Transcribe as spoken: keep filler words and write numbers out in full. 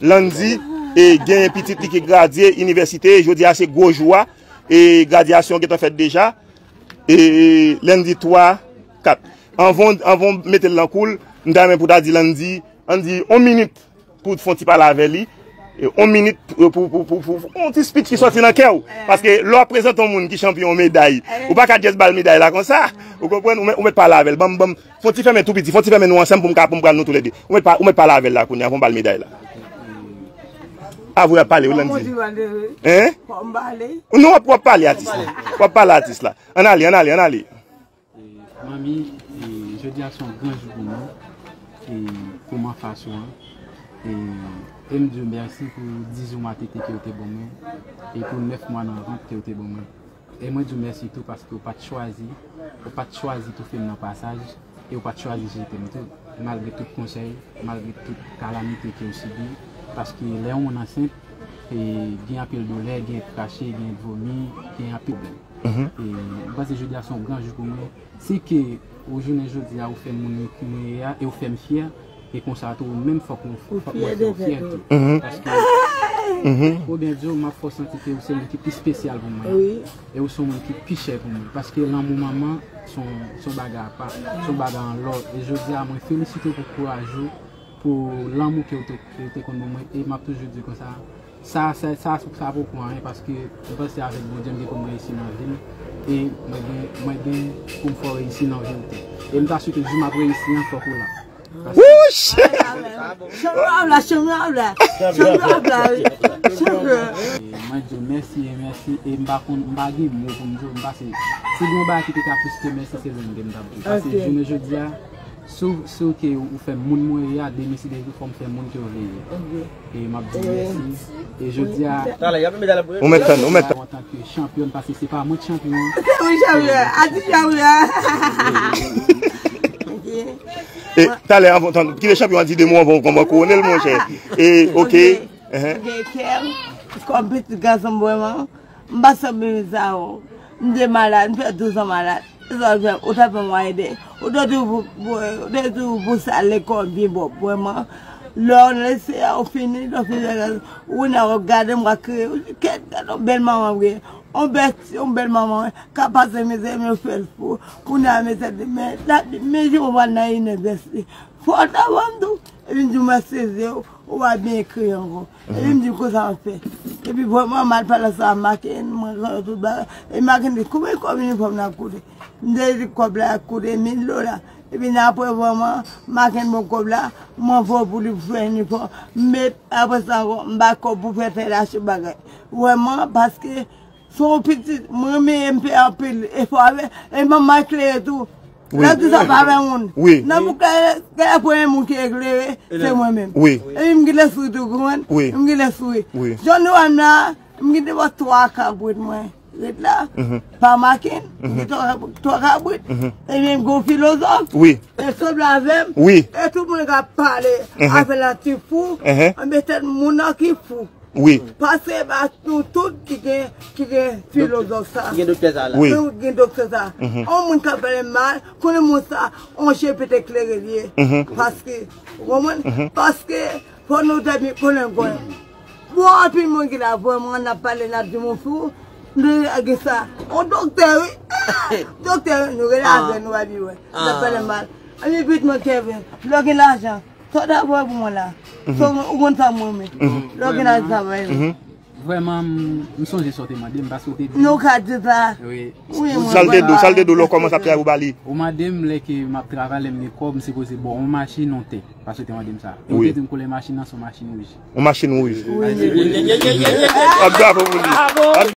Landy, e, genyen pitit li ki gradye inivèsite, jodi a se gwo jou a, e gradyasyon gentan fèt deja. E, Landy twa, kat. Anvan, anvan w mete l nan kou l, m ta renmen pou w ta di Landy, ann di yon minit pou w fè yon ti pale avè li. E, yon minit pou, pou, pou, pou, pou, pou yon ti speech ki sòti nan kè w. Paske lè w ap prezante yon moun ki chanpyon yon meday, ou pa ka just ba l meday la konsa. Ou konprann? Ou mèt, ou mèt pale avè l. Ban m, ban m, fè yon ti fèmen tou piti, fè yon ti fèmen nou ansanm pou m ka, pou m pral nou toulède. Ou mèt pa, ou mèt pale avè l la kounye a, avan w ba l meday la. Avwe ap pale, wi, Landy. Hein? Non, w ap, w ap pale atis la. W ap pale atis la. Ann ale, ann ale, ann ale. E, manmi, e, jodi a se yon gran jou pou mwen. E, pou m anfas ou an. E, e m di w mèsi pou dizuit mwa tete ke w te ban mwen. E pou nèf mwa nan vant ke w te ban mwen. E mwen di w mèsi tou paske w pa t chwazi, w pa t chwazi toufe m nan pasaj, e w pa t chwazi jete m tou, malgre tout konsèy, malgre tout kalamite ke w sibi, paske lè yon moun ansent, e gen anpil doulè, gen krache, gen vomi, gen anpil pwoblèm. E m panse jodi a se yon gran jou pou mwen. Si ke ou jounen jodi a ou fè m moun mwen ye a, e ou fè m fyè, e konsa tou ou menm fòk ou, fòk mwen fè w fyè tou. Paske, pou byen di w, m ap fè w santi ke ou se moun ki pi espesyal pou mwen. E ou se yon moun ki pi chè pou mwen. Paske lanmou manman, se yon, se yon bagay apa, se yon bagay an lò. E jodi a, mwen felisite w pou kouraj ou, pou lanmou ke w te, ke w te konn ban mwen. E m ap toujou di konsa, Sa, sa, sa, sa poko anyen, paske m panse avèk Bondye, m gen pou m reyisi nan vi m, e mwen gen, mwen gen pou m fè w reyisi nan vi w tou. E m ta swete jou m ap reyisi an, fòk ou la. Wouch! Chanpyon ap la, chanpyon ap la, chanpyon ap la, wi. Chanpyon. E mwen di w mèsi, e mèsi, e m pa konn, m pa gen mo pou m di w, m pase, si gen yon bagay ki te ka plis ke mèsi, se li m te m t ap di w. Paske jounen jodi a, Si w, si w ke ou fè moun mwen ye a, demen si Dye vle, fò m fè moun ke w vle ye. E m ap di w mèsi. E jodi a, ou mèt tann, ou mèt tann. Antanke chanpyòn, paske se pa mwen k chanpyon. Wi, chanpyon. Atis chanpyon. E talè, anvan, tann, kite chanpyon an di de mo anvan w kouwone l, monchè. E, oke. Mwen gen kè, kòm pitit gason m vrèman. M pa sanble sa yo. M te malad, m fè douz an malad. Se sa w fè, ou ta fè mwen ede. Ou te toujou pou, pou, ou te toujou pou sa lekòl byen bon, vrèman. Lè w lese a, ou fini, lè w fini, ou nan w ap gade m, w ap kriye. Kèt, gade yon bèl manman m ye. Yon bèl, yon bèl manman, ka pase mizè, men yo fè l fou. Kounye a, mizè, men, men, je w pral nan inivèsite. Fò w ta ban m tou. Epi m di w, mwen sezi w, ou pa byen ekri ankò. Epi m di, konsa m fè. Epi vrèman, m al pale ansanm ak Maken, mwen rann yo tout bagay. Epi Maken di, konbyen kòb inifòm nan koute? M te di, kòb la koute mil dola. Epi nan apre, vrèman, Maken ban m kòb la, mwen voye pou li pou fè inifòm. M met, apre sa ankò, m bay kòb pou fè tèl achte bagay. Vrèman, paske se yon pitit, mwen renmen M P anpil, e fò avè, e manman eklere tou. Wi. Lè di sa pa avè moun. Wi. Nan bouk la, se premye moun ki eklere, se mwen menm. Wi. Epi m gen lespri tou, konprann? Wi. M gen lespri. Wi. Jan nou wè m la, m gen devan twa kabrit mwen. Ret la, pa Maken, m gen twa, twa kabrit. Epi m gen yon filozòf. Wi. E sanble avè m. Wi. E tout moun k ap pale, afè la ti fou, anben tèt moun nan ki fou. Wi. Paske se pa nou tout ki gen, ki gen filozòf sa. Ki gen doktè sa la. Wi. Nou gen doktè sa. Yon moun k ap pale mal, konnen moun sa, yon je pete klere li ye. Paske, ou konprann? Paske, fò nou te byen konnen, konnen. Bon, anpil moun ki la, vrèman, n ap pale, n ap di moun fou, nou gen sa. Yon doktè, wi. Doktè, nou rele avè nou, epi wè. N ap pale mal. Epi pitit mwen Kevin, lè w gen lajan, Sa w ta fè pou mwen la? Ou konn sa mwen renmen. Lè w gen laj travay wi. Vrèman, m, m sonje sa w te mande m, paske w te di m. Nou ka di sa. Wi. Wi, mwen. Sa l te di w, sa l te di w lè w kòmanse ap travay pou ba li? Ou mande m lè ke m ap travay, lè m gen kòb, m sipoze ba w yon machin, yon tè. Paske w te mande m sa. E w te di m koulè machin nan se yon machin wouj. Yon machin wouj. Wi. Ap bravo pou li.